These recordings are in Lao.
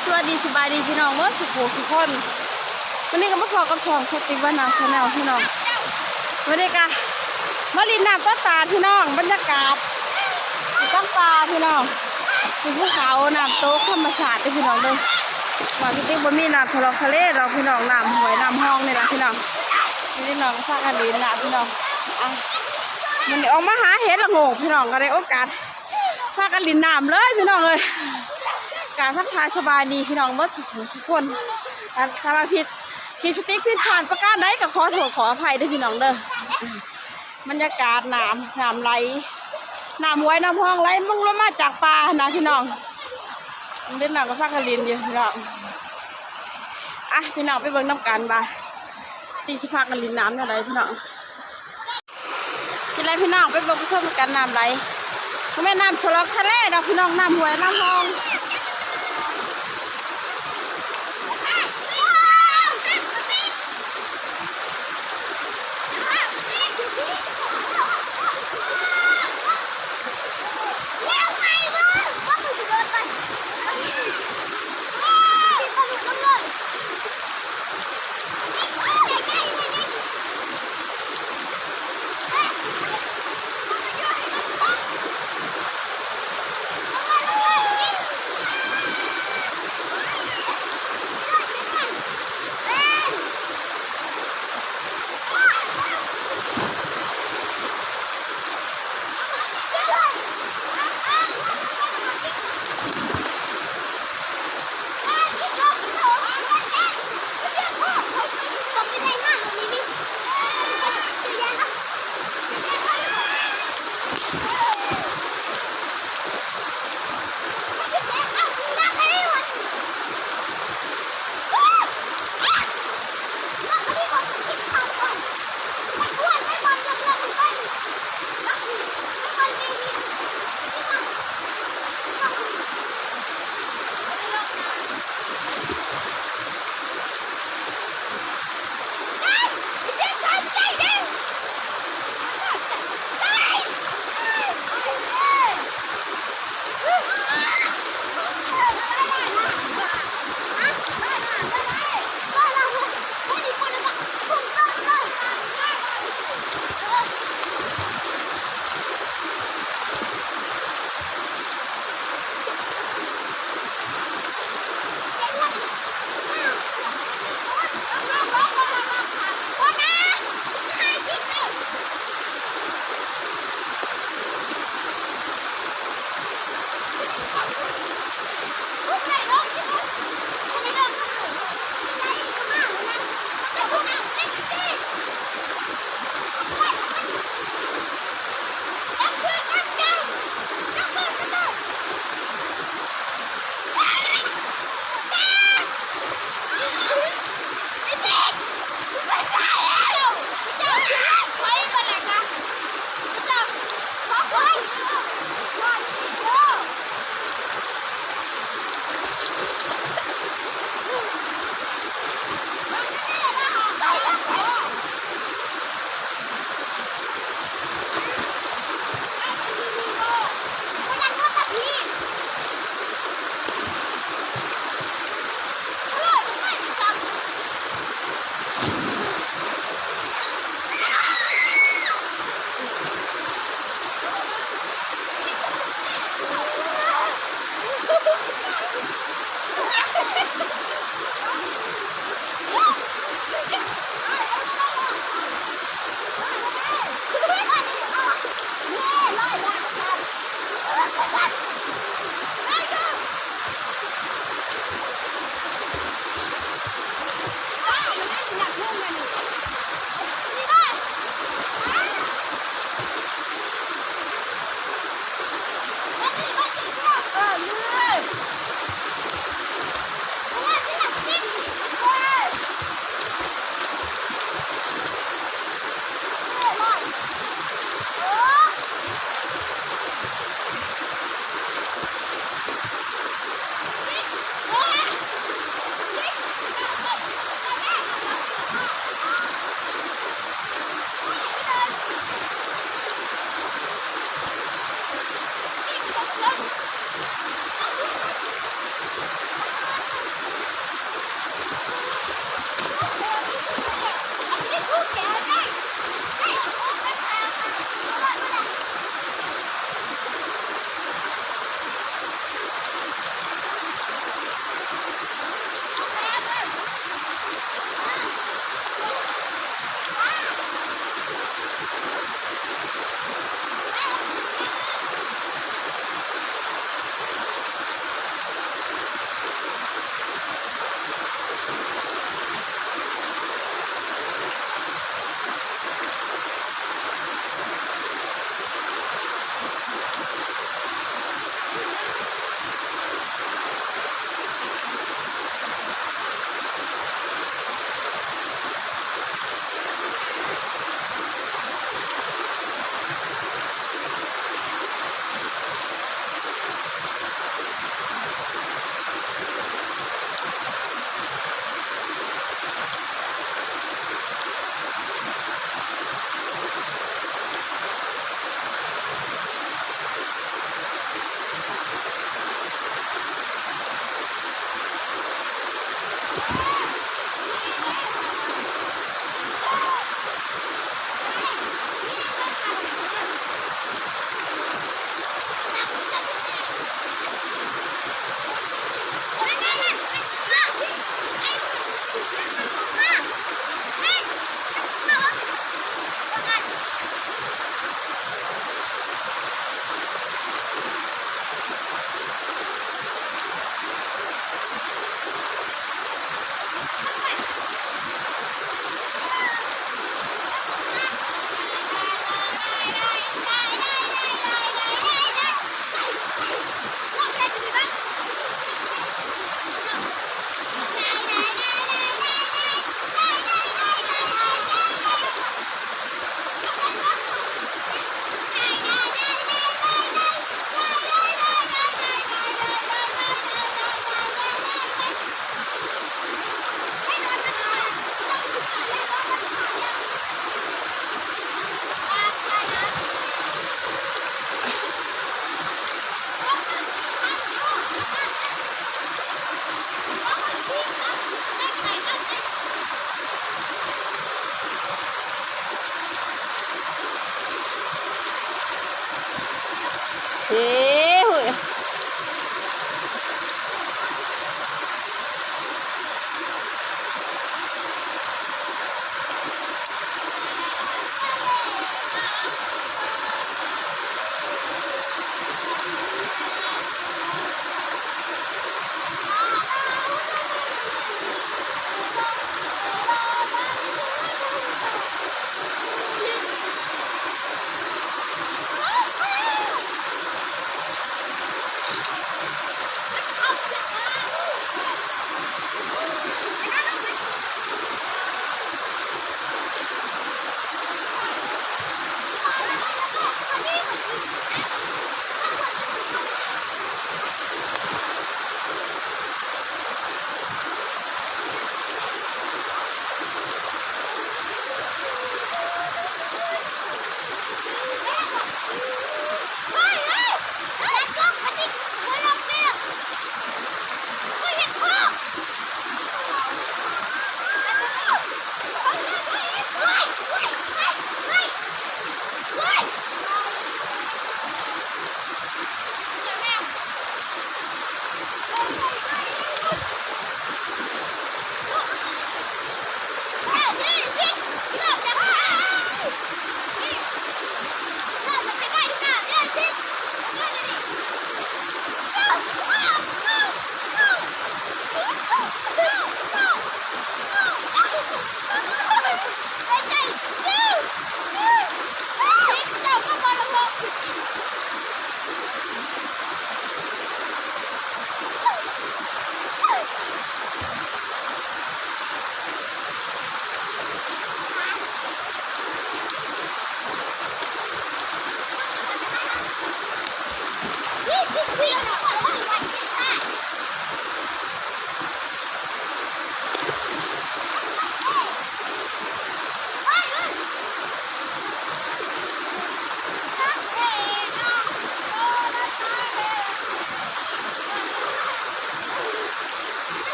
ສະບາຍດີ ສະບາຍດີພີ່ນ້ອງເບິດສູ່ຜູ້ສູ່ຄົນ. ມື້ນີ້ກໍມາພໍ້ກັບຊ່ອງສະຕິວານາແຊນແນວພີ່ນ້ອງ. ມື້ນີ້ກໍມາຫຼິ້ນນ້ຳຕາດຕາດພີ່ນ້ອງ, ບັນຍາກາດຢູ່ກາງປ່າພີ່ນ້ອງ, ເປັນພູເຂົາ, ນ້ຳຕົກທຳມະຊາດເດີພີ່ນ້ອງເດີ. ວ່າທີ່ຈິງບໍ່ມີນ້ຳທະລອກທະເລດອກພີ່ນ້ອງ, ນ້ຳຫ້ວຍນ້ຳຮ່ອງນີ້ລະພີ່ນ້ອງ. ນີ້ພີ່ນ້ອງພາກັນຫຼິ້ນນ້ຳພີ່ນ້ອງ. ອ່ະ ມື້ນີ້ອອກມາຫາເຫັດລະໂງກພີ່ນ້ອງ, ກໍໄດ້ໂອກາດ ພາກັນຫຼິ້ນນ້ຳເລີຍພີ່ນ້ອງເອີຍ. ກາທັກທາຍສະບາຍດີພີ່ນ້ອງເບິດສູ່ຜູ້ສູ່ຄົນ. ຖ້າວ່າຜິດ ຜິດພາດ ຜິດພາດປະການໃດກໍຂໍໂທດຂໍອະໄພເດີພີ່ນ້ອງເດີ. ບັນຍາກາດນ້ຳ ນ້ຳໄຫຼ ນ້ຳຫ້ວຍນ້ຳຮ່ອງໄຫຼລົງມາຈາກປ່າຫັ້ນນະພີ່ນ້ອງ. ເດັກນ້ອຍກໍພາກັນຫຼິ້ນຢູ່ພີ່ນ້ອງ. ອ່ະ ພີ່ນ້ອງໄປເບິ່ງນຳກັນວ່າຕິງຊິພາກັນຫຼິ້ນນ້ຳແນວໃດພີ່ນ້ອງ. ນີ້ແຫຼະພີ່ນ້ອງ ໄປເບິ່ງໄປຊົມກັນ ນ້ຳໄຫຼ ບໍ່ແມ່ນນ້ຳທະລອກທະເລດອກພີ່ນ້ອງ, ນ້ຳຫ້ວຍນ້ຳຮ່ອງ.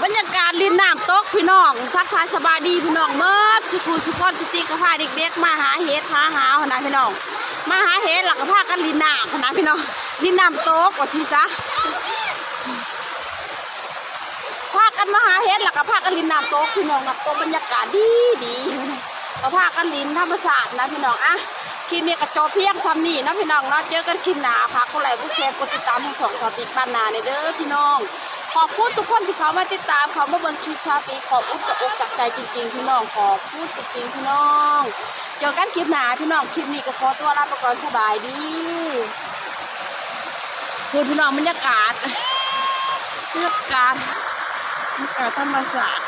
ບັນຍາກາດຫຼິ້ນນ້ຳຕົກພີ່ນ້ອງ ທັກທາຍສະບາຍດີພີ່ນ້ອງເໝິດສູ່ຜູ້ສູ່ຄົນ ສະຕິກະພາເດັກໆມາຫາເຫັດຫາຫາວຫັ້ນນະພີ່ນ້ອງ ມາຫາເຫັດແລ້ວກໍພາກັນຫຼິ້ນນ້ຳຫັ້ນນະພີ່ນ້ອງ ຫຼິ້ນນ້ຳຕົກວ່າຊີ້ຊະ ພາກັນມາຫາເຫັດແລ້ວກໍພາກັນຫຼິ້ນນ້ຳຕົກພີ່ນ້ອງ ນ້ຳຕົກບັນຍາກາດດີໆ ກໍພາກັນຫຼິ້ນທຳມະຊາດນະພີ່ນ້ອງ ອະ ຄລິບນີ້ກໍຈົບພຽງສ່ຳນີ້ເນາະພີ່ນ້ອງເນາະ ເຈີກັນຄລິບໜ້າ ຝາກກົດໄລ ກົດແຊ ກົດຕິດຕາມໃຫ້ຊ່ອງສາວຕິກບ້ານນາແດ່ເດີພີ່ນ້ອງ ຂອບຄຸນທຸກຄົນທີ່ເຂົ້າມາຕິດຕາມ ເຂົ້າມາເບິ່ງຄລິບສາວຕິກ ຂອບຄຸນຈາກອົກຈາກໃຈຈິງໆ ພີ່ນ້ອງ ຂອບຄຸນຈິງໆ ພີ່ນ້ອງ ເຈີກັນຄລິບໜ້າພີ່ນ້ອງ ຄລິບນີ້ກໍຂໍຕົວລາໄປກ່ອນ ສະບາຍດີ ພຸ້ນພີ່ນ້ອງ ບັນຍາກາດ ບັນຍາກາດ ບັນຍາກາດທຳມະຊາດ